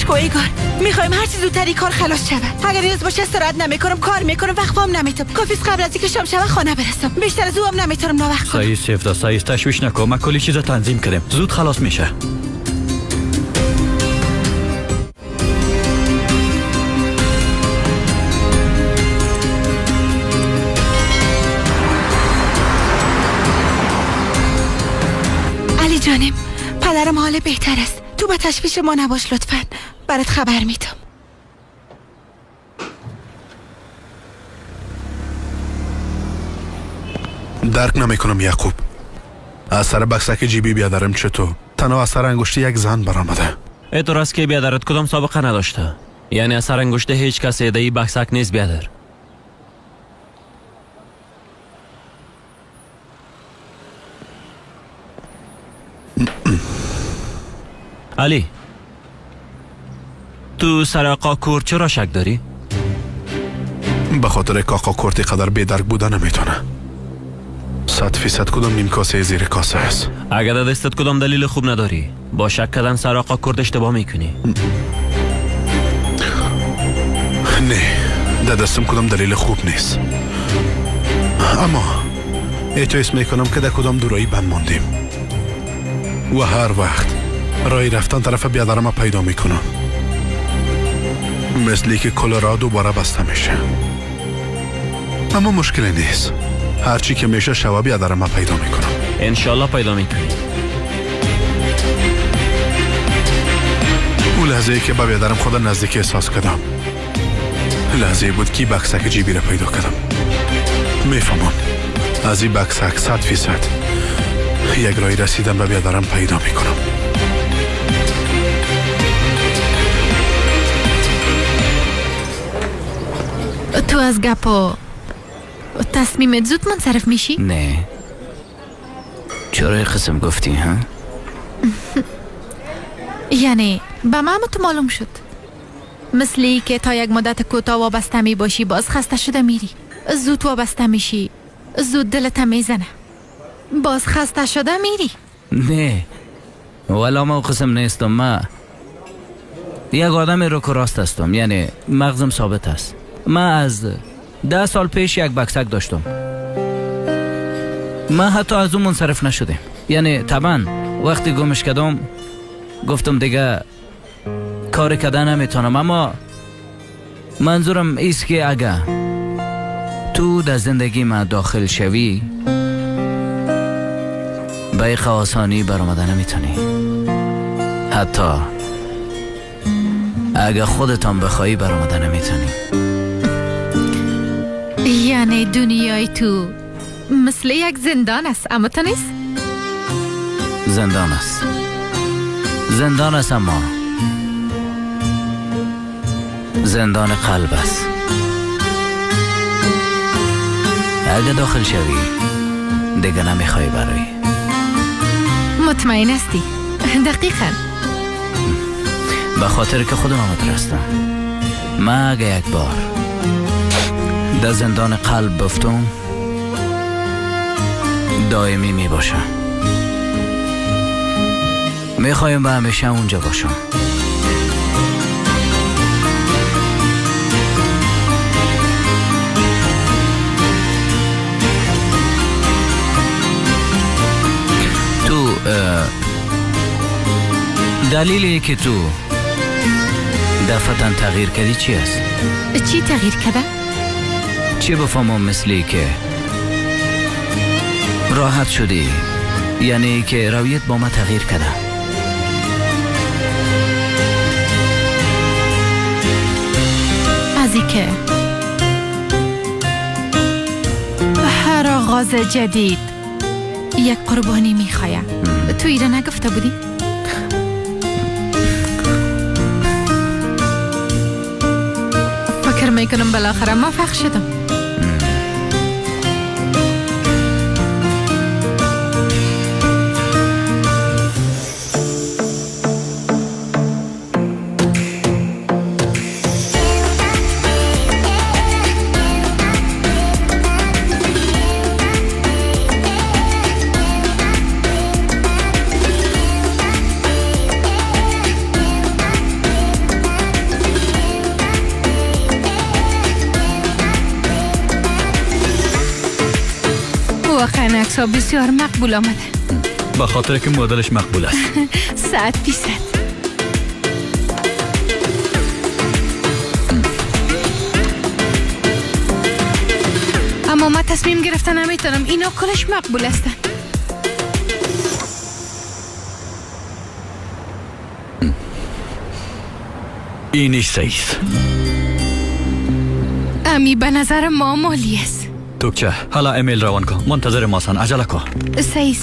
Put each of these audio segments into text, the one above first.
کو ایگار، میخوایم هر چیز زودتر کار خلاص شود. اگر نیاز باشه استراحت نمیکنم، کار میکنم، وقفام نمیتم. کافیست قبل از اینکه شام شود خانه برسم. بیشتر از او هم نمیتونم ناوقت کنم. صحیح سیفدا، صحیح، تشویش نکن، من کلی چیزا تنظیم کردم، زود خلاص میشه. علی جانم، پدرم حال بهتر است. تو با تشویش ما نباش لطفاً. برات خبر میدم. درک نمیکنم یعقوب. از سر بکسک جیبی بیادرم چطور؟ تنها از سر انگشت یک زن برآمده. اینطور است که بیادرت کدام سابقه نداشته. یعنی از سر انگشت هیچ کس ایده‌ای بکسک نیست بیادر. علی، تو سر آقا کورت چرا شک داری؟ به خاطر که آقا کورت قدر بیدرک بوده نمیتونه. 100% کدام نیم کاسه زیر کاسه است. اگر در دستت کدام دلیل خوب نداری، با شک کردن سر آقا کورت اشتباه میکنی. نه، در دستم کدام دلیل خوب نیست. اما احساس میکنم که در کدام دورایی بند ماندیم و هر وقت رای رفتن طرف بیادرم پیدا میکنم، مثلی که کل راه دوباره بسته میشه. اما مشکلی نیست، هرچی که میشه شوا بیادرم پیدا میکنم. انشالله پیدا میکنی. اون لحظه ای که با بیادرم خود نزدیک احساس کردم، لحظه بود که بکسک جیبی را پیدا کردم. میفهمم از این بکسک 100% یک رای رسیدن به بیادرم پیدا میکنم. تو از گپ و تصمیمت زود منصرف میشی؟ نه. چرا قسم گفتی ها؟ یعنی به من تو معلوم شد. مثلی که تا یک مدت کوتاه وابسته می باشی، باز خسته شده میری. زود وابسته میشی، زود دلت میزنه، باز خسته شده میری. نه والا ما قسم نیستم. ما یک آدم رو که راست هستم، یعنی مغزم ثابت است. من از 10 سال پیش یک بکسک داشتم، من حتی از اون منصرف نشدم. یعنی طبعا وقتی گمش کردم گفتم دیگه کار کردن نمیتونم، اما منظورم ایست که اگه تو در زندگی من داخل شوی به یک آسانی برآمده نمیتونی. حتی اگه خودتان بخوایی برآمده نمیتونی. یعنی دنیای تو مثل یک زندان است، اما تو نیست؟ زندان است، زندان است، اما زندان قلب است. اگه داخل شوی دیگه نمیخوای برای. مطمئن هستی؟ دقیقا. به خاطر که خودم مترستم. من اگه یک بار در زندان قلب بفتم دائمی می باشم. میخوایم به همیشه اونجا باشم. تو دلیلی که تو دفعتاً تغییر کردی چی است؟ چی تغییر کرده؟ چی بفهمم؟ مثلی که راحت شدی، یعنی که رویت با ما تغییر کرده. از اینکه هر آغاز جدید یک قربانی میخواید. تو ایره نگفته بودی؟ فکر میکنم بالاخره موفق شدم. واقعا عکس‌ها بسیار مقبول آمده. به خاطر که مدلش مقبول است. 100%. اما ما تصمیم گرفتن نمیتونم. اینا کلش مقبول هستن. اینش صحیح است. امی به نظر ما مالی است. توکچه حالا ایمیل روان کن. منتظر ماسن. عجله کن.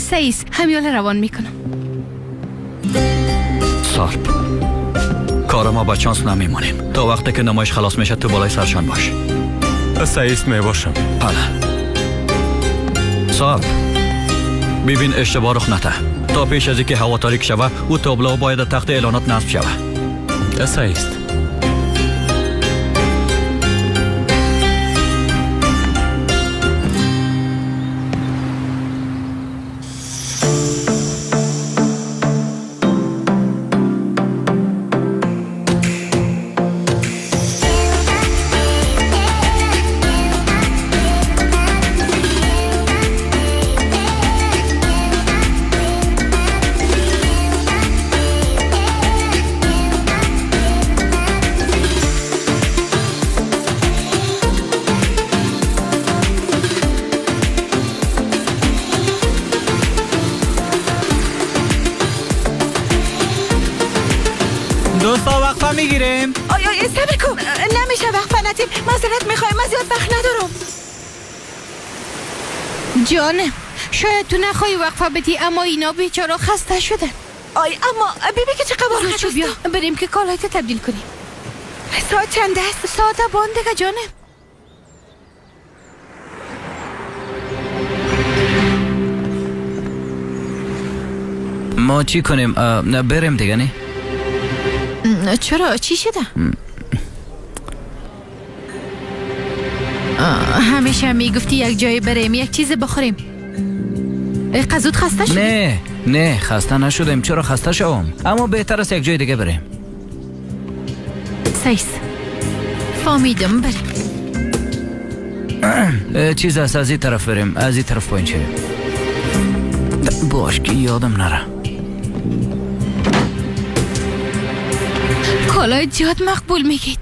سیس همیاله روان میکنم. سارپ کار ما با چانس نمیمونیم. تا وقتی که نمایش خلاص میشه تو بالای سرشان باش. سعیست می باشم. حالا سارپ ببین اشتباه رخ نده. تا پیش از اینکه هوا تاریک شوه او تابلو باید تخت اعلانات نصب شوه. سعیست. دوستا وقفه میگیریم. آی آی صبر کن، نمیشه وقفه ندیم. معذرت میخوایم، من زیاد وقت ندارم. جانم شاید تو نخوای وقفه بدی، اما اینا بیچاره خسته شدن. آی اما ببین که چه قبار. بیا بریم که کالایت تبدیل کنیم. ساعت چند است؟ ساعت بان دیگه جانم. ما چی کنیم؟ بریم دیگه. نه چرا؟ چی شده؟ همیشه میگفتی یک جای بریم یک چیز بخوریم. زود خسته شدی؟ نه نه خسته نشدم. چرا خسته شوم؟ اما بهتر است یک جای دیگه بریم. سیس فهمیدم، بریم. چیز است، از این طرف بریم، از این طرف پایین شویم. باش که یادم نره. کالای زیاد مقبول میگید،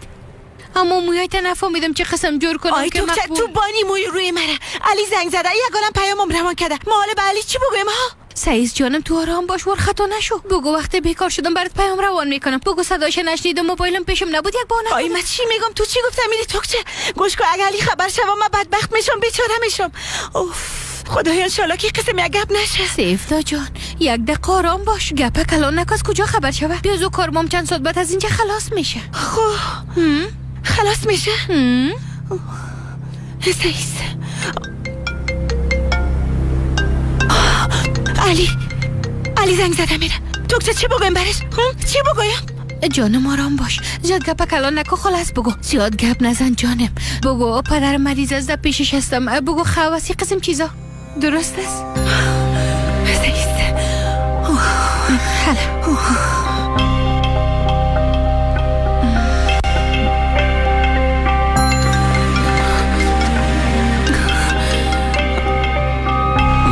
اما مویایت نفهمیدم چه قسم جور کنم. آی که تو مقبول. تو بانی موی روی مره. علی زنگ زده، یک عالم پیامم روان کرده. ما حالا به علی چی بگویم ها؟ سعیز جانم تو آرام باش، ور خطا نشو. بگو وقتی بیکار شدم برات پیام روان میکنم. بگو صداش نشنیدم، موبایلم پیشم نبود، یک بهانه. آی من چی میگم؟ تو چی گفتم؟ میری تو چه؟ گوش کن، اگه علی خبر شوم من بدبخت میشم، بیچاره میشم. اوف خدایا انشالله که قسم یک گپ نشه. سیفتا جان یک دقیقه آرام باش، گپ کلان نکن. از کجا خبر شوه؟ بیا زو کارمام چند ساعت بعد از اینجا خلاص میشه. خب خلاص میشه؟ سیس علی علی زنگ زده میره. تو چی بگویم برش؟ چی بگویم؟ جانم آرام باش، زیاد گپ کلان نکن، خلاص بگو. زیاد گپ نزن جانم. بگو پدر مریض است، پیشش هستم. بگو خواصی قسم چیزا. درست است؟ سیس حالا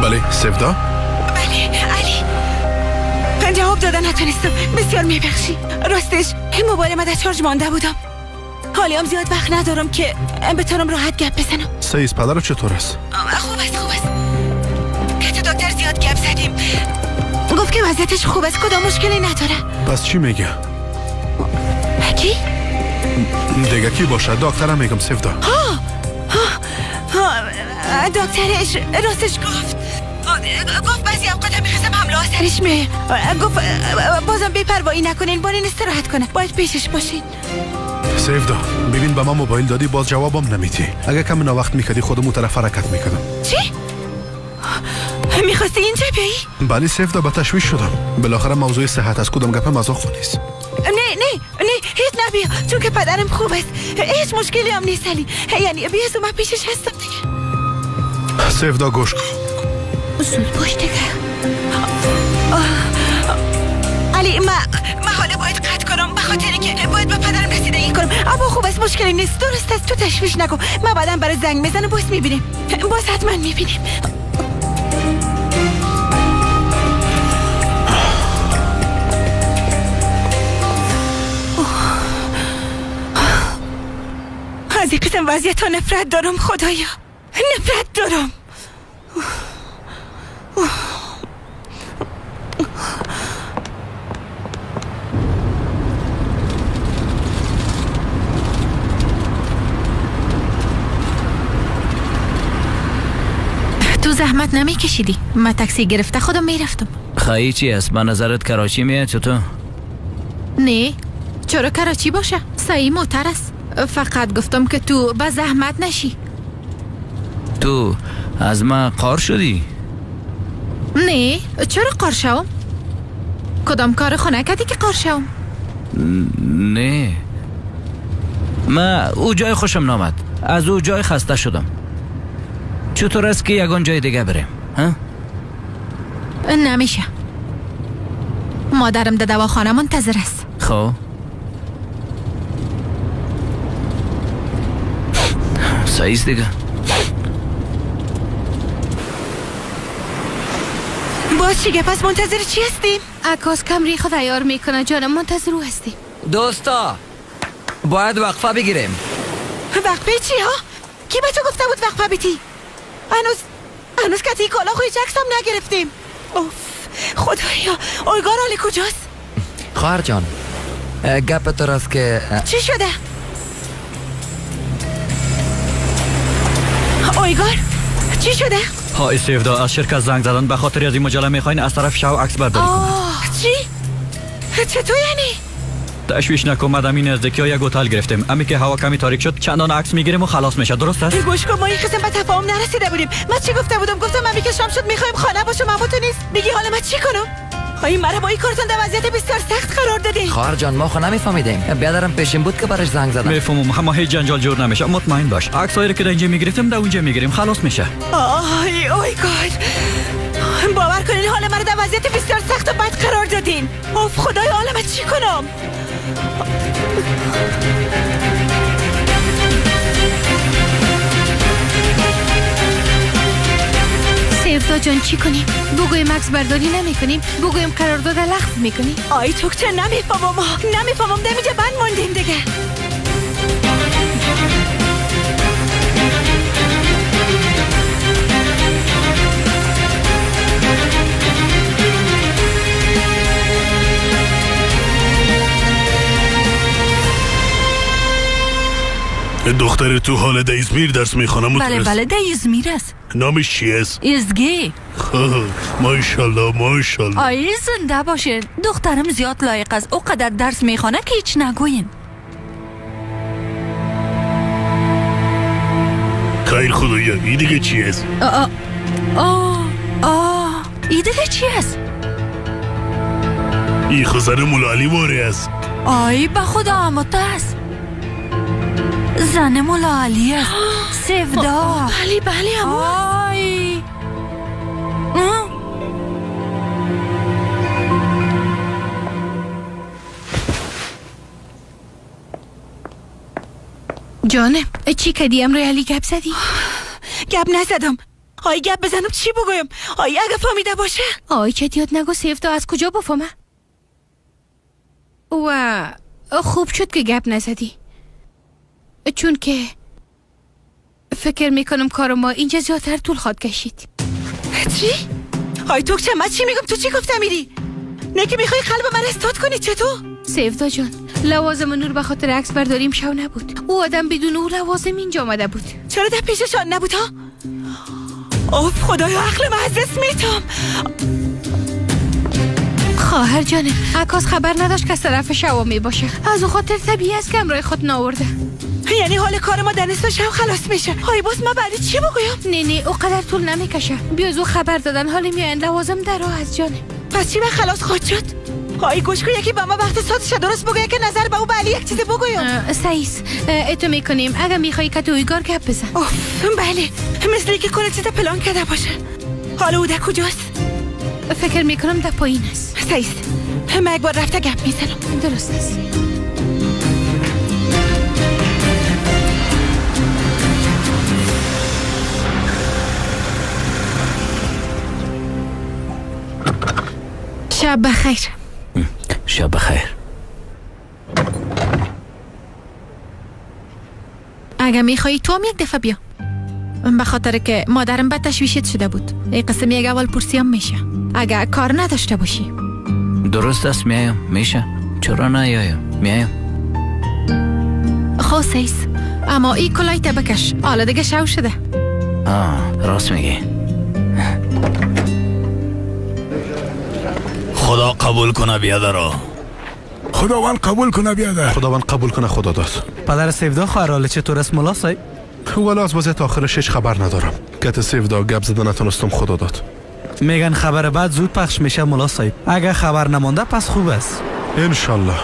بله سفدا؟ بله علی، من جواب دادن نتونستم، بسیار میبخشی. راستش این موبایل من در شارژ مانده بودم. حالی هم زیاد وقت ندارم که بتونم راحت گپ بزنم. سیس پدرت چطور است؟ خوب است خوب است. که تو دکتر زیاد گپ زدیم، گفت که وضعیتش خوب است، کدام مشکلی نداره. پس چی میگه؟ کی؟ دیگه کی باشه؟ دکترم میگم سفدا. ها ها دکترش راستش گفت بعضی اوقات میخواستم حمله سرش میه. گفت بازم بی‌پروایی نکنین، بارین استراحت کنه، باید پیشش باشین. سیفدا ببین، به ما موبایل دادی باز جوابم نمیدی. اگه کم وقت میکردی خودم اون طرف حرکت میکردم. چی؟ میخواستی اینجا بیایی؟ بله سیفدا، به تشویش شدم. بالاخره موضوع صحت از کدام گپ مزاق نیست. نه نه نه هیچ نبیا، چون که پدرم خوب است، هیچ مشکلی هم نیست علی. یعنی بیا من پیشش هستم دیگه. سیفدا گوش کن. زود باش دیگه. علی من حالا باید قطع کنم، به خاطر که باید به پدرم رسیدگی کنم. اما خوب است، مشکلی نیست، درست است، تو تشویش نکن. من بعدم برای زنگ میزنم، باز میبینیم، باز حتما میبینیم. از این قسم وضعیت ها نفرت دارم خدایا، نفرت دارم. تو زحمت نمی کشیدی، من تاکسی گرفته خودم میرفتم. خواهی چی است؟ به نظرت کراچی میاد چطور؟ نه چرا کراچی باشه، سعی موتر است. فقط گفتم که تو به زحمت نشی. تو از من قار شدی؟ نه چرا قار شوم؟ کدام کار خونه کردی که قار شوم؟ نه من او جای خوشم نامد، از او جای خسته شدم. چطور است که یگان جای دیگه بریم؟ ها؟ نمیشه، مادرم در دواخانه منتظر است. خب صحیح است دیگه. باز چی؟ پس منتظر چی هستیم؟ عکاس کمری خود عیار میکنه جانم، منتظر او هستیم. دوستا باید وقفه بگیریم. وقفه چی ها؟ کی به تو گفته بود وقفه بیتی؟ هنوز کتی کالا خوی عکس هم نگرفتیم. اوف خدایا، اویگار حال کجاست؟ خواهر جان گپ تو راست که چی شده؟ اویگار چی شده؟ های سیفدا از شرکت زنگ زدن به خاطر از این مجله میخواین از طرف شو عکس برداری کنند. چی؟ چطور یعنی؟ تشویش نکن مدام، این نزدیکی ها یک هتل گرفتیم، امی که هوا کمی تاریک شد چندان عکس میگیریم و خلاص میشه. درست است؟ گوش کن، ما این قسم به تفاهم نرسیده بودیم. من چی گفته بودم؟ گفتم امی که شام شد میخوایم خانه باشم، اما تو نیست. میگی حالا من چی کنم؟ این مرا با این کارتون در وضعیت بسیار سخت قرار دادی. خواهر جان ما خو نمیفهمیدیم، بیادرم پیشم بود که براش زنگ زدم. میفهمم، اما هیچ جنجال جور نمیشه، مطمئن باش. عکسایی که در اینجا میگرفتیم در اونجا میگیریم، خلاص میشه. آی اوی گاد، باور کنین حال مرا در وضعیت بسیار سخت و بد قرار دادین. اوف خدای، حالا من چی کنم؟ سیفدا جان چی کنیم؟ بگویم عکس برداری نمی کنیم؟ بگویم قرارداد لغو میکنیم؟ آی تو چه نمیفهمم، نمیفهمم، در اینجا بند ماندیم دیگه. دختر تو حال در ازمیر درس میخوانم. بله بله در ازمیر است. نامش چی است؟ ازگی. ماشاءالله ماشاءالله. آی زنده باشه، دخترم زیاد لایق است، او قدر درس میخوانه که هیچ نگوین. خیر خدایا، این دیگه چی است؟ آه آه این دیگه چی است؟ این خزر مولا علی واره است. آی به خدا اموت است، زن مولا علی است. سفدا. بله بله امو. آی جانم چی کدی امروی علی گپ زدی؟ گپ نزدم. آی گپ بزنم چی بگویم؟ آی اگه فهمیده باشه. آی چه یاد نگو سفدا، از کجا بفهمه؟ و خوب شد که گپ نزدی، چون که فکر میکنم کار ما اینجا زیادتر طول خواد کشید. چی؟ آی تو چه؟ من چی میگم؟ تو چی گفتم میری؟ نه که میخوای قلب من استاد کنی چطور؟ سیفدا جان لوازم نور به خاطر عکس برداریم شو نبود. او آدم بدون او لوازم اینجا آمده بود. چرا در پیششان نبود ها؟ اوف خدایا عقل من از دست میتم. خواهر جانه عکاس خبر نداشت که از طرف شوا می باشه، از او خاطر طبیعی است که همراه خود ناورده. یعنی حال کار ما در نصف شب خلاص میشه. های باز ما بعدی چی بگویم؟ نه نه او قدر طول نمیکشه. بیاز او خبر دادن حال میاین لوازم در راه از جانه. پس چی من خلاص خواهد شد؟ های گوش کن، یکی به ما وقت ساعتش درست بگویه که نظر به او به علی یک چیز بگویم. سعیس اتو میکنیم اگه میخوای که تو ایگار گپ بزن. اوف بله، مثل که کل چیز پلان کرده باشه. حالا او در کجاست؟ فکر میکنم در پایین است. سعیس من یک بار رفته گپ میزنم. درست است. شب بخیر. شب بخیر. اگه میخوایی تو هم یک دفعه بیا، به خاطر که مادرم به تشویشت شده بود. این قسم یک اول پرسیام میشه اگه کار نداشته باشی. درست است، میایم. میشه، چرا نیایم؟ میایم. خب سیس، اما این کلایت بکش، حالا دیگه شو شده. راست میگی. خدا قبول کنه بیادرا. خداوند قبول کنه بیادر. خداوند قبول کنه. خدا داد. پدر سیفدا خواهر حاله چطور است ملا صاحب؟ والا از وضعیت آخرش هیچ خبر ندارم. کت سیفدا گپ زده نتونستم. خدا داد. میگن خبر بعد زود پخش میشه ملا صاحب. اگه خبر نمانده پس خوب است. انشالله.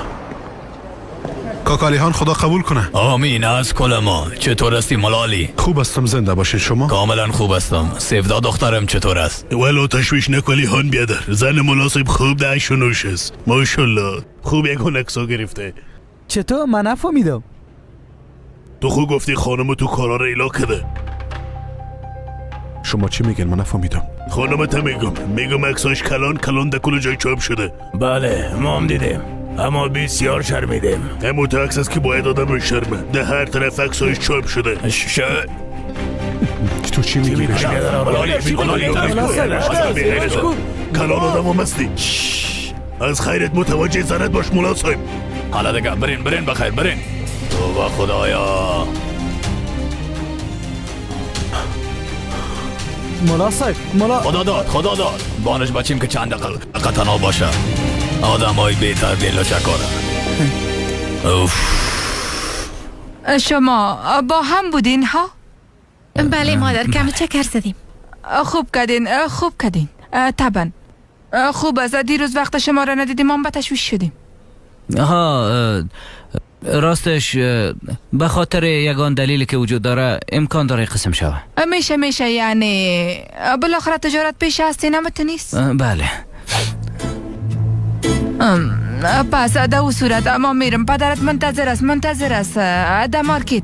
کاکالیهان خدا قبول کنه. آمین. از کل ما. چطور هستی ملالی؟ خوب هستم، زنده باشید. شما؟ کاملا خوب هستم. سیفدا دخترم چطور است؟ ولو تشویش نکلی هان بیادر، زن مناسب خوب ده نوش است. ماشاءالله خوب یک عکسا گرفته. چطور؟ من نفهمیدم. تو خوب گفتی خانم تو کارا رو ایلا کده. شما چی میگین؟ من نفهمیدم. خانمت میگم عکساش کلان کلان در کل جای چاپ شده. بله ما هم دیدیم، اما بسیار شرمیدیم. همون تو عکس است که باید آدم شرمه. در هر طرف عکساش چاپ شده. تو چی میگی؟ کلان آدم هم هستی. از خیرت متوجه زنت باش مولا صاحب. حالا دیگه برین برین بخیر برین. توبه خدایا. مولا صاحب، مولا. خدا داد، خدا داد. بانش بچیم که چند دقیقه تنها باشه. آدم های بیتر بیلا چکاره. اوف. شما با هم بودین ها؟ بله مادر، کمی چکر زدیم. خوب کردین، خوب کردین. طبعا خوب است. دیروز وقت شما را ندیدیم، ما به تشویش شدیم. آها راستش به خاطر یگان دلیلی که وجود داره امکان داره قسم شوه. میشه یعنی بالاخره تجارت پیش هستی نمت نیست؟ بله. پس در او صورت اما میرم، پدرت منتظر است، منتظر است در مارکت.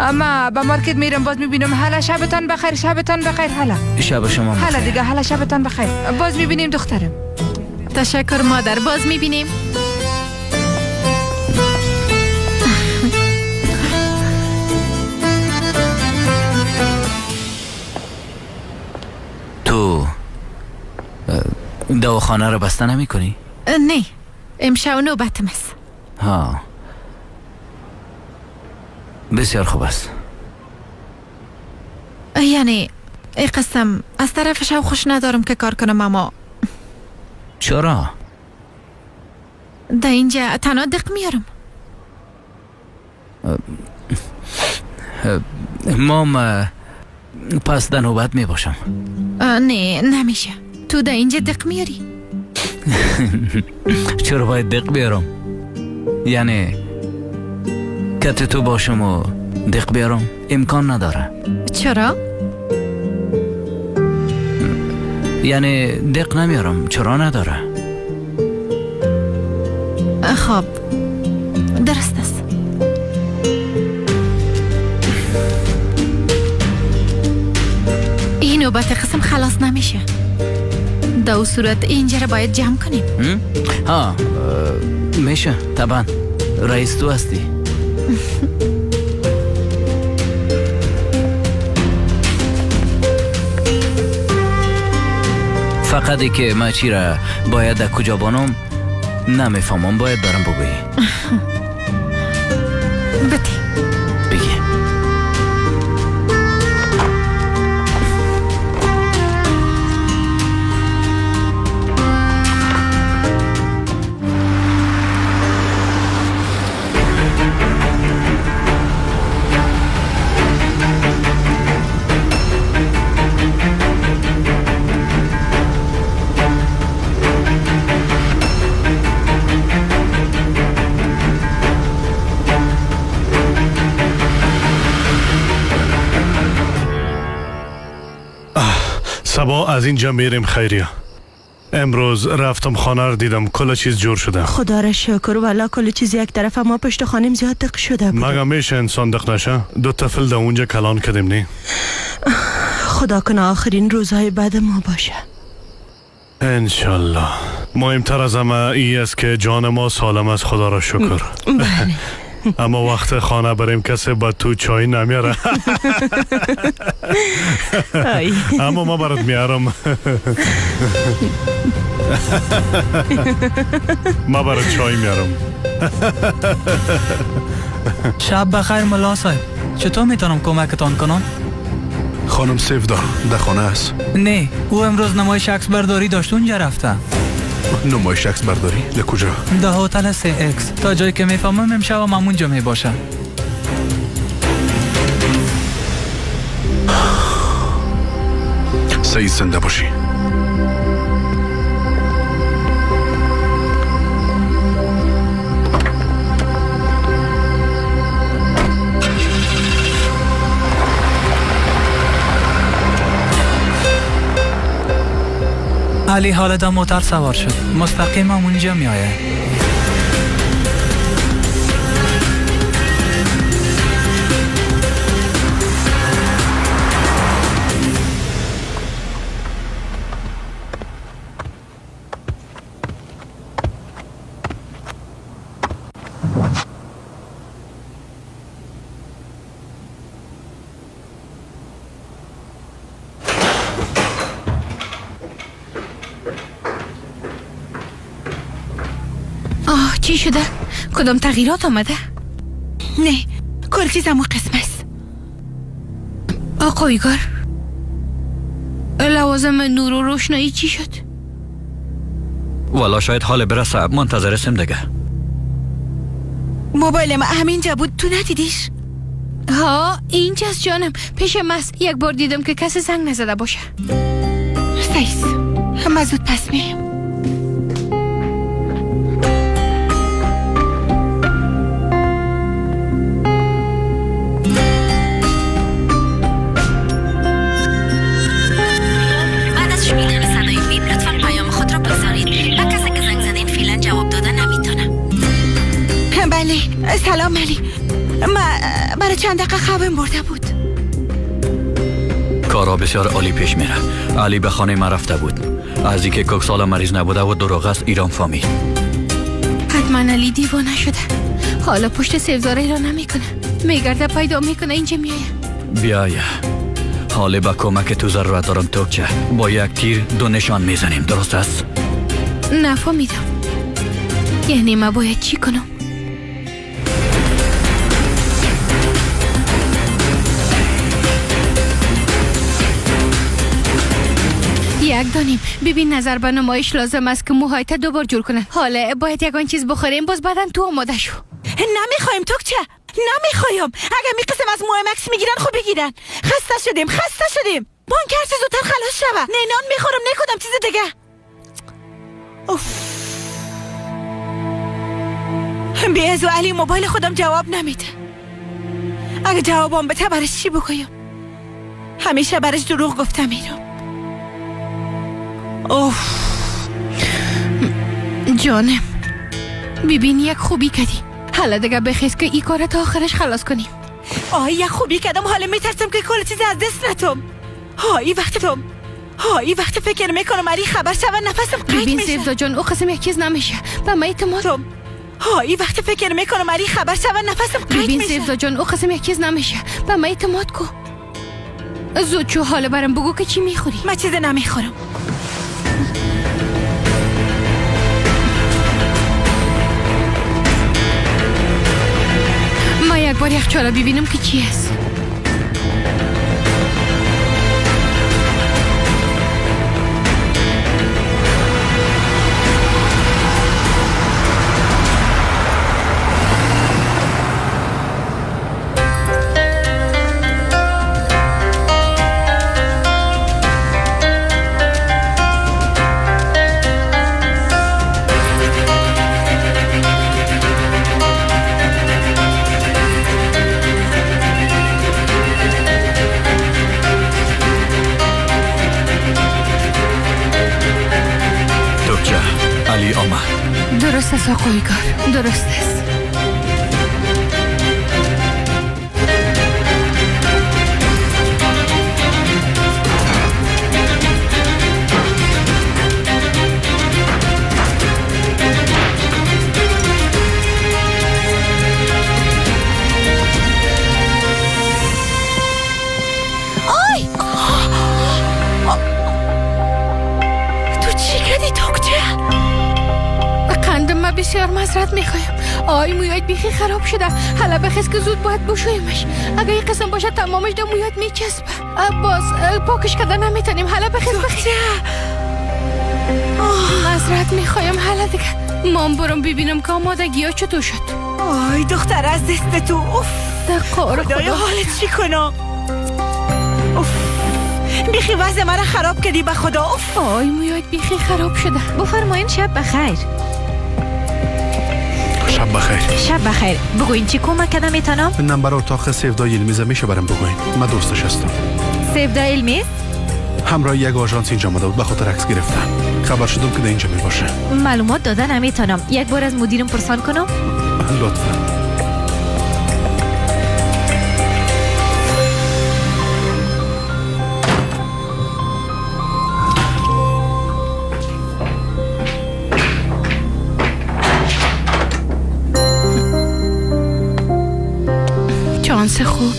اما به مارکت میرم، باز میبینم. حالا شبتان بخیر، شبتان بخیر. حالا شب شما بخیر. حالا دیگه، حالا شبتان بخیر. باز میبینیم دخترم. تشکر مادر، باز میبینیم. تو دواخانه رو بسته نمی کنی؟ نه، امشب نوبتم است. ها بسیار خوب است. یعنی ای قسم از طرف شو خوش ندارم که کار کنم، اما چرا؟ در اینجا تنها دق میارم. مام پس در نوبت می باشم. نه نمیشه، تو در اینجا دق میاری. چرا باید دق بیارم؟ یعنی کت تو باشم و دق بیارم امکان نداره. چرا؟ یعنی دق نمیارم، چرا نداره؟ خب درست است. این نوبت قسم خلاص نمیشه. در صورت اینجا را باید جمع کنیم. ها میشه طبعا، رئیس تو هستی. فقط ای که من چی را باید در کجا بانم نمیفهمم، باید برم بگویی. بتی بگی. سبا از اینجا میریم خیریه. امروز رفتم خانه رو دیدم کل چیز جور شده. خدا را شکر، والا کل چیز یک طرف، ما پشت خانم زیاد دق شده بود. مگه میشه انسان دق نشه؟ دو طفل در اونجا کلان کردیم. نی خدا کنه آخرین روزهای بعد ما باشه انشالله. مهمتر از همه ای است که جان ما سالم است، خدا را شکر. بله. اما وقت خانه بریم کسی با تو چای نمیاره. اما ما برات میارم. ما برات چای میارم. شب بخیر ملا صاحب، چطور میتونم کمکتان کنم؟ خانم سیفدا در خانه است؟ نه، او امروز نمایش عکس برداری داشت، اونجا رفته. نمایش عکس برداری؟ در کجا؟ در هتل 3X. تا جایی که میفهمم امشب هم اونجا میباشه. سعید زنده باشی. علی حالا در موتر سوار شد، مستقیم هم اونجا می آید. چی شده؟ کدام تغییرات آمده؟ نه، کل چیز همون قسم است. آقا ایگار، لوازم نور و روشنایی چی شد؟ والا شاید حال برسه، منتظر سم دیگه. موبایل ما همینجا بود، تو ندیدیش؟ ها اینجاست جانم، پیش ماست. یک بار دیدم که کسی زنگ نزده باشه. سیس، ما زود پس میم. سلام علی، ما برای چند دقیقه خوابم برده بود. کارا بسیار عالی پیش میره. علی به خانه ما رفته بود. از اینکه کوکسالا مریض نبوده و دروغ است ایران فهمید. حتما علی دیوانه شده. حالا پشت سیفزاره را نمیکنه، میگرده پیدا میکنه، اینجا میایه. بیایه حالا با کمک تو ضرورت دارم توکچه. با یک تیر دو نشان میزنیم، درست است؟ نفهمیدم، یعنی ما باید چی کنم؟ یک دانیم. ببین نظر به نمایش لازم است که موهایت دوبار جور کنه. حالا باید یکان چیز بخوریم، باز بعدن تو آماده شو. نمیخوایم توکچه، نمیخوایم. اگر می قسم از موهای مکس میگیرن خب بگیرن. خسته شدیم، خسته شدیم. بانک هر چیز زودتر خلاص شوه. نه نان میخورم نه کدام چیز دیگه. اوف. بی از و علی موبایل خودم جواب نمیده. اگه جوابم بده برش چی بگویم؟ همیشه برش دروغ گفتم میرم. اوف جانم، ببین یک خوبی کردی. حالا دیگه بخیز که ای کار تا آخرش خلاص کنیم. آه یک خوبی کردم، حالا میترسم که کل چیز از دست ندم. های وقت فکر میکنم علی خبر شود نفسم قید میشه. ببین سیفزا جان، او قسم یک چیز نمیشه، به من اعتماد. های وقت فکر میکنم علی خبر شود نفسم قید میشه. ببین سیفزا جان، او قسم یک چیز نمیشه، به من اعتماد کو. زود چو حالا برام بگو که چی میخوری. من چیز نمیخورم. ما یک بار یخچالا ببینم که چی است. درست است آقای کار، درست است. بسیار معذرت میخوایم. آی مویات بیخی خراب شده. حالا بخیز که زود باید بشویمش. اگه این قسم باشه تمامش در مویات میچسبه. باز پاکش کردن نمیتونیم. حالا بخیز بخیز. معذرت میخوایم. حالا دیگه مام برم ببینم که آمادگی ها چطور شد. آی دختر از دست تو. اوف خدایا حالت چی کنم؟ اوف بیخی وضع مرا خراب کردی به خدا. اوف آی مویات بیخی خراب شده. بفرمایین شب بخیر. شب بخیر. شب بخیر. بگوین چی کمک کردم میتونم؟ نمبر اتاق سیفدا یلمیز میشه برام بگوین. من دوستش هستم. سیفدا یلمیز؟ همراه یک آژانس اینجا آمده بود به خاطر عکس گرفتن. خبر شدم که در اینجا میباشه. معلومات دادن نمیتونم. یک بار از مدیرم پرسان کنم؟ لطفا. چانس خوب.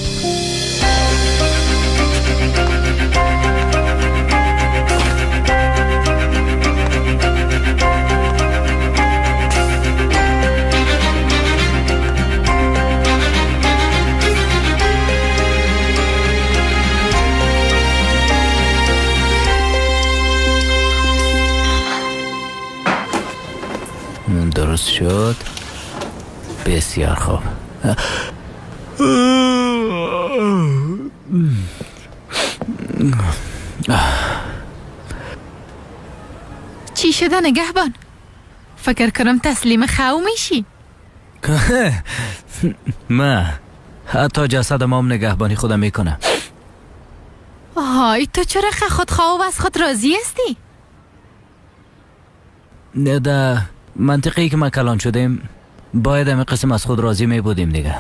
درست شد. بسیار خوب. چی شده نگهبان؟ فکر کنم تسلیم خو میشی. من حتی جسد مام نگهبانی خودم میکنم. آهای تو چرا خودخواه و از خود راضی هستی؟ در منطقه‌ای که ما کلان شدیم باید همه قسم از خود راضی می بودیم دیگه.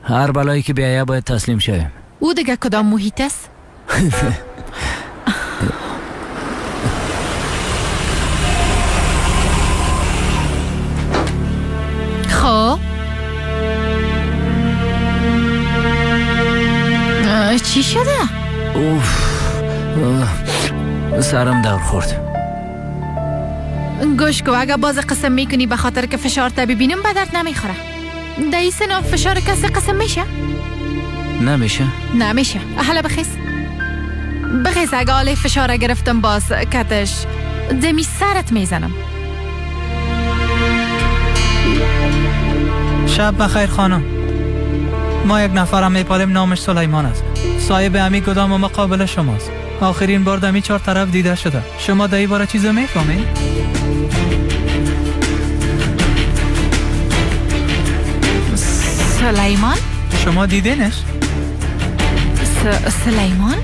هر بلایی که بیایه باید تسلیم شویم. او دیگه کدام محیط است؟ خب چی شده؟ اوف سرم دور خورد. گوش کو، اگه باز قسم میکنی به خاطر که فشار تا ببینم به درد نمیخوره. در این سن فشار کسی قسم میشه؟ نمیشه؟ نمیشه. حالا بخیز بخیز، اگه آله فشار گرفتم باز کتش دمی سرت میزنم. شب بخیر خانم. ما یک نفرم میپالیم نامش سلیمان است. صاحب امی گدام و مقابل شماست. آخرین بار دمی 4 طرف دیده شده. شما در این باره چیزو میفهمید؟ سلیمان؟ شما دیدینش؟ سلیمان؟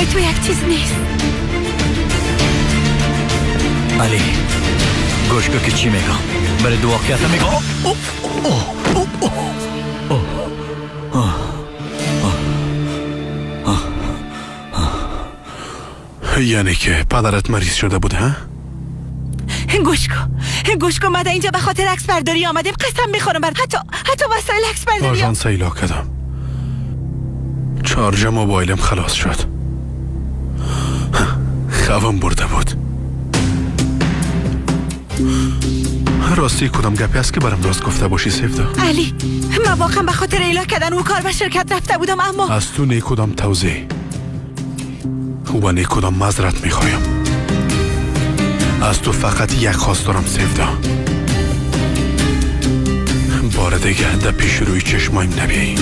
همراه تو یک چیز نیست. علی گوش کن که چی میگم. برای دو واقعیت میگم. یعنی که پدرت مریض شده بود ها؟ گوش کن گوش کن، ما اینجا به خاطر عکس برداری آمدیم. قسم میخورم بر حتی وسایل عکس برداری. آژانس ایلا کردم، چارج موبایلم خلاص شد، خوابم برده بود. راستی کدام گپی است که برام راست گفته باشی سیفدا؟ علی من واقعا به خاطر ایلا کردن او کار به شرکت رفته بودم، اما از تو نه کدام توضیح و نه کدام معذرت میخوایم. از تو فقط یک خواست دارم سیفدا، بار دیگه در پیش روی چشمایم نبیایی.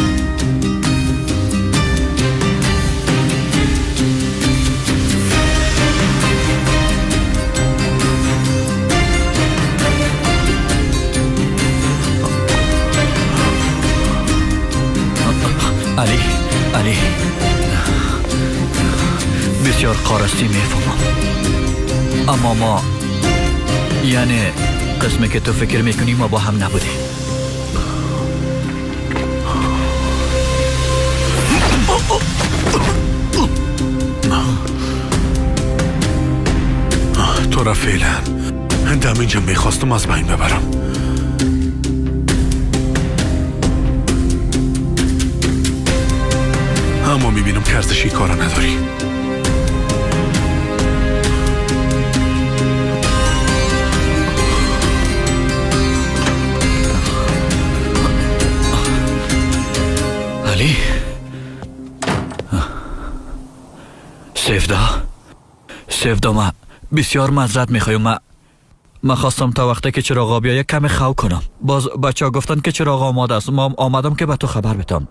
علی علی بسیار قارستی میفهمم، اما ما یعنی قسمی که تو فکر میکنی ما با هم نبودیم. تو را فعلا دم اینجا میخواستم از بین ببرم. اما میبینم که ارزشی کارا نداری. علی سیفدا سیفدا، ما بسیار معذرت میخوایم. ما خواستم تا وقتی که چراغ بیاید کمی خو کنم. باز بچه ها گفتن که چراغ آماده است. ما آمدم که به تو خبر بدم.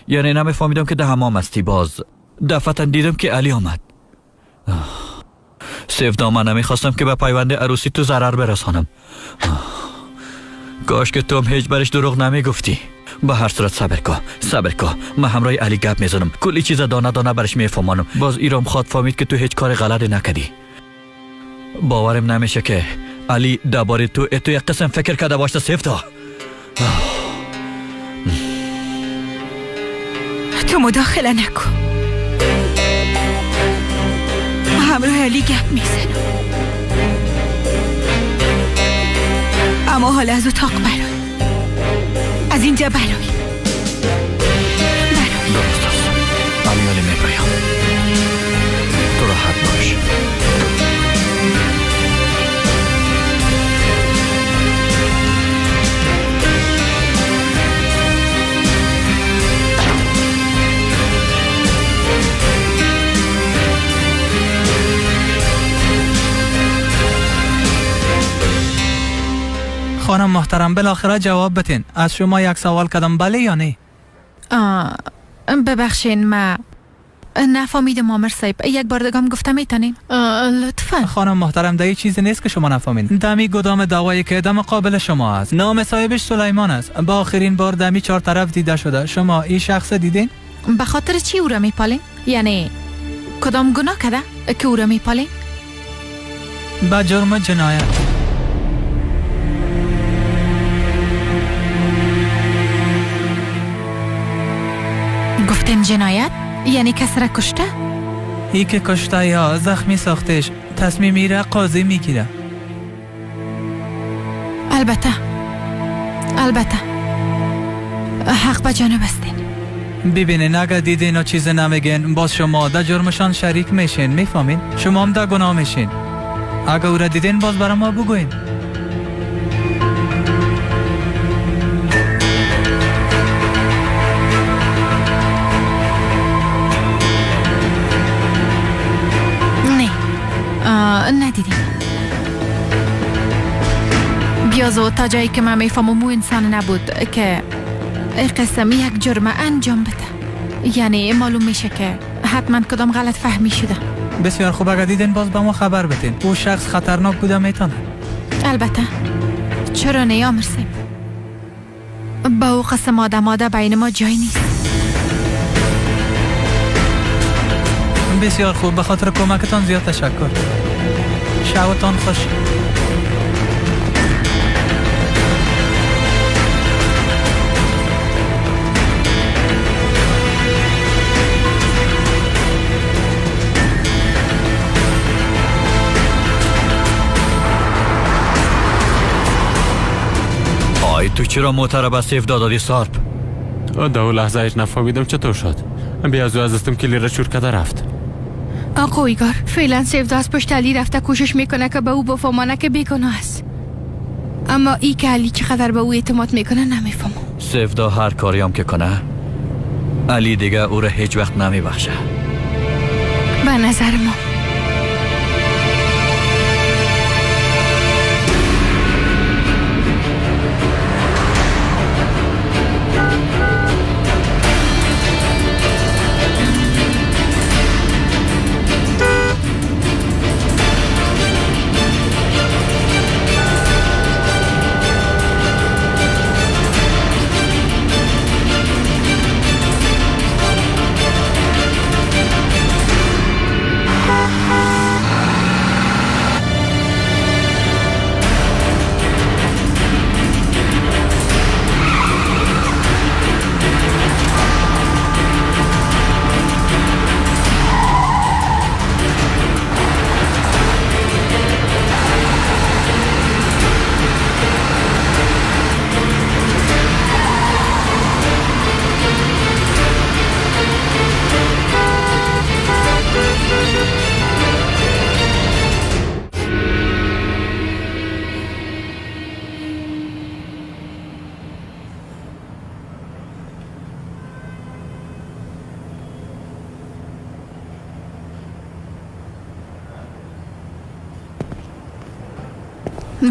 یعنی نمیفهمیدم که ده حمام هستی. باز دفعتا دیدم که علی آمد. سیفدا من نمیخواستم که به پیوند عروسی تو ضرر برسانم. کاش که تو هم هیچ برش دروغ نمیگفتی. به هر صورت صبر کن صبر کن، من همراه علی گپ میزنم، کلی چیز دانه دانه برش میفهمانم. باز ایرام خواد فهمید که تو هیچ کار غلطی نکردی. باورم نمیشه که علی درباره تو یک قسم فکر کرده باشه سیفدا. تو مداخله نکن، من همراه علی گپ میزنم، اما حالا از اتاق برای، از اینجا برای درست است. علی علی میبرایم، تو راحت باش. خانم محترم بالاخره جواب بتین. از شما یک سوال کردم، بله یا نه؟ ببخشین ما نفهمیدم آمر صاحب، یک بار دیگه هم گفته میتونین لطفا؟ خانم محترم ده چیزی نیست که شما نفهمین. دمی گدام دعوایی که دم قابل شما است، نام صاحبش سلیمان است. با آخرین بار دمی 4 طرف دیده شده. شما این شخص دیدین؟ به خاطر چی او را میپالین؟ یعنی کدام گناه کرده که او را میپالین؟ به جرم جنایت. گفتین جنایت؟ یعنی کس را کشته؟ ای که کشته یا زخمی ساختش، تصمیمی را قاضی میگیره. البته البته حق به جانب هستین. ببینین اگه دیدین و چیز نمیگین باز شما در جرمشان شریک میشین، میفهمین؟ شما هم در گناه میشین. اگه او را دیدین باز برای ما بگوین. ندیدیم. بیازو تا جایی که من میفهمم او انسان نبود که قسم یک جرم انجام بده. یعنی معلوم میشه که حتما کدام غلط فهمی شده. بسیار خوب، اگه دیدین باز به ما خبر بدین. او شخص خطرناک بوده میتونه. البته چرا نه آمر صاحب، با او قسم آدم آده بین ما جای نیست. بسیار خوب، به خاطر کمکتان زیاد تشکر. شبتان خوش. آی تو چرا موتر به سیف دادی سارپ؟ در لحظه هیچ نفهمیدم چطور شد. بی از او از دستم کلی را چور کرده رفت. آقا ایگار، فعلا سیف از پشت علی رفته کوشش میکنه که به او بفهمانه که بیگناه است. اما ای که علی چقدر به او اعتماد میکنه نمیفهمم. سیفدا هر کاری هم که کنه علی دیگه او را هیچ وقت نمیبخشه. به نظر ما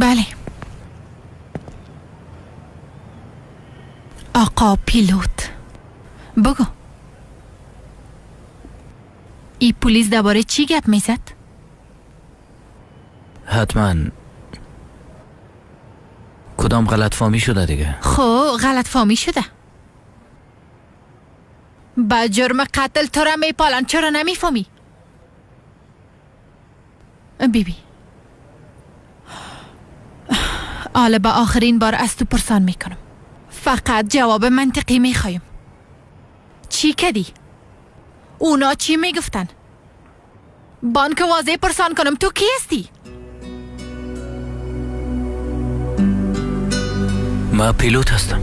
بله آقا پیلوت، بگو ای پلیس درباره چی گپ میزد؟ حتما کدام غلط فهمی شده دیگه. خب غلط فهمی شده. با جرم قتل تو را میپالن، چرا نمیفهمی؟ بیبی حالا به آخرین بار از تو پرسان میکنم، فقط جواب منطقی میخوایم. چی کدی؟ اونا چی میگفتن؟ بانک واضح پرسان کنم تو کی هستی؟ ما پیلوت هستم.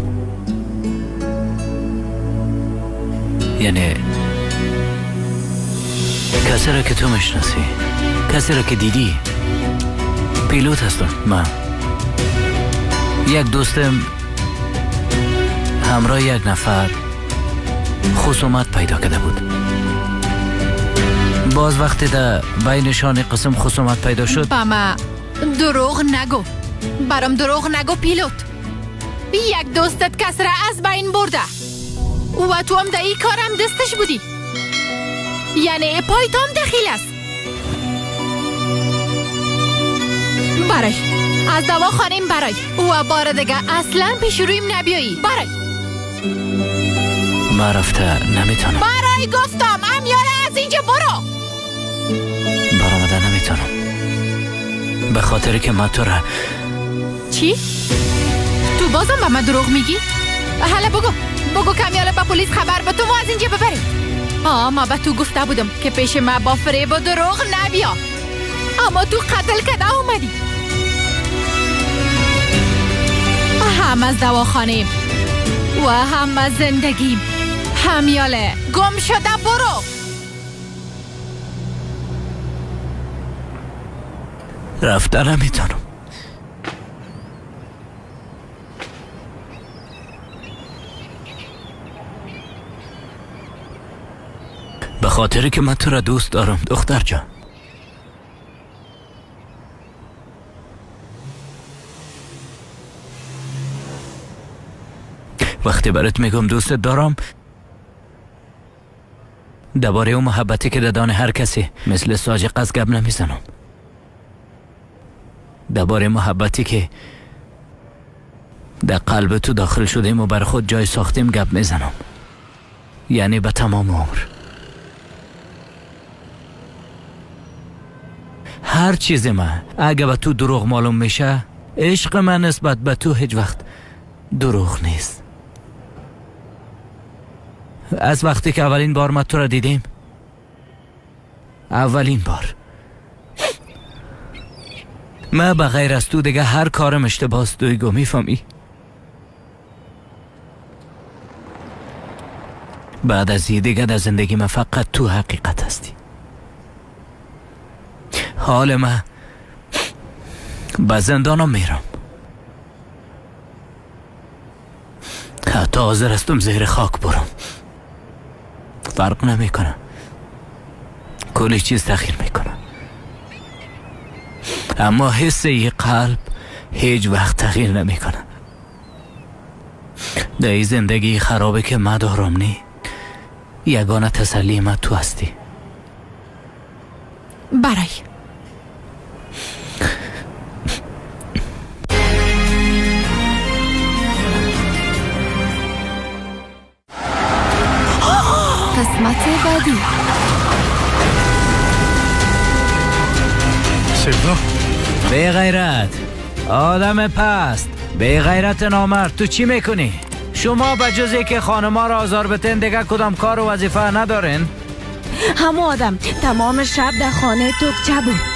یعنی کسی را که تو میشناسی، کسی را که دیدی، پیلوت هستم من. یک دوستم همراه یک نفر خصومت پیدا کرده بود. باز وقتی در بینشان قسم خصومت پیدا شد. با ما دروغ نگو، برام دروغ نگو پیلوت. یک دوستت کس را از بین برده و تو هم در این کارم دستش بودی، یعنی پای تو هم دخیل است. برای از دواخانیم برای و بار دیگه اصلا پیش رویم نبیایی. برای ما رفته نمیتونم. برای گفتم امیاره از اینجا برو. برآمده نمیتونم به خاطر که ما تو را. چی؟ تو بازم به من دروغ میگی؟ حالا بگو، بگو کمیاله به پلیس خبر به تو ما از اینجا ببریم. آه ما به تو گفته بودم که پیش ما با فریب و دروغ نبیا، اما تو قتل کده اومدی. هم از دواخانیم و هم از زندگیم. همیاله گم شده برو. رفته نمیتونم. به خاطر که من تو را دوست دارم دختر جان. وقتی برات میگم دوست دارم، درباره اون محبتی که دادن هر کسی مثل ساج قز گپ نمیزنم. درباره محبتی که در قلب تو داخل شدیم و بر خود جای ساختیم گپ میزنم، یعنی به تمام عمر. هر چیز من اگه به تو دروغ معلوم میشه، عشق من نسبت به تو هیچ وقت دروغ نیست. از وقتی که اولین بار ما تو را دیدیم، اولین بار من به غیر از تو دیگه هر کارم اشتباهه دویگو، میفهمی؟ بعد از این دیگه در زندگی من فقط تو حقیقت هستی. حال من به زندانم میرم، حتی حاضر هستم زیر خاک برم، فرق نمیکنه، کلی چیز تغییر میکنه، اما حس ای قلب هیچ وقت تغییر نمیکنه. در این زندگی خرابه که من دارم نی، یگانه تسلی من تو هستی. برای قسمت بعدی. سیدا بی غیرت، آدم پست، بی غیرت نامرد، تو چی میکنی؟ شما به جز که خانما را آزار بتین دیگه کدام کار و وظیفه ندارین؟ همو آدم تمام شب در خانه توکچه بود.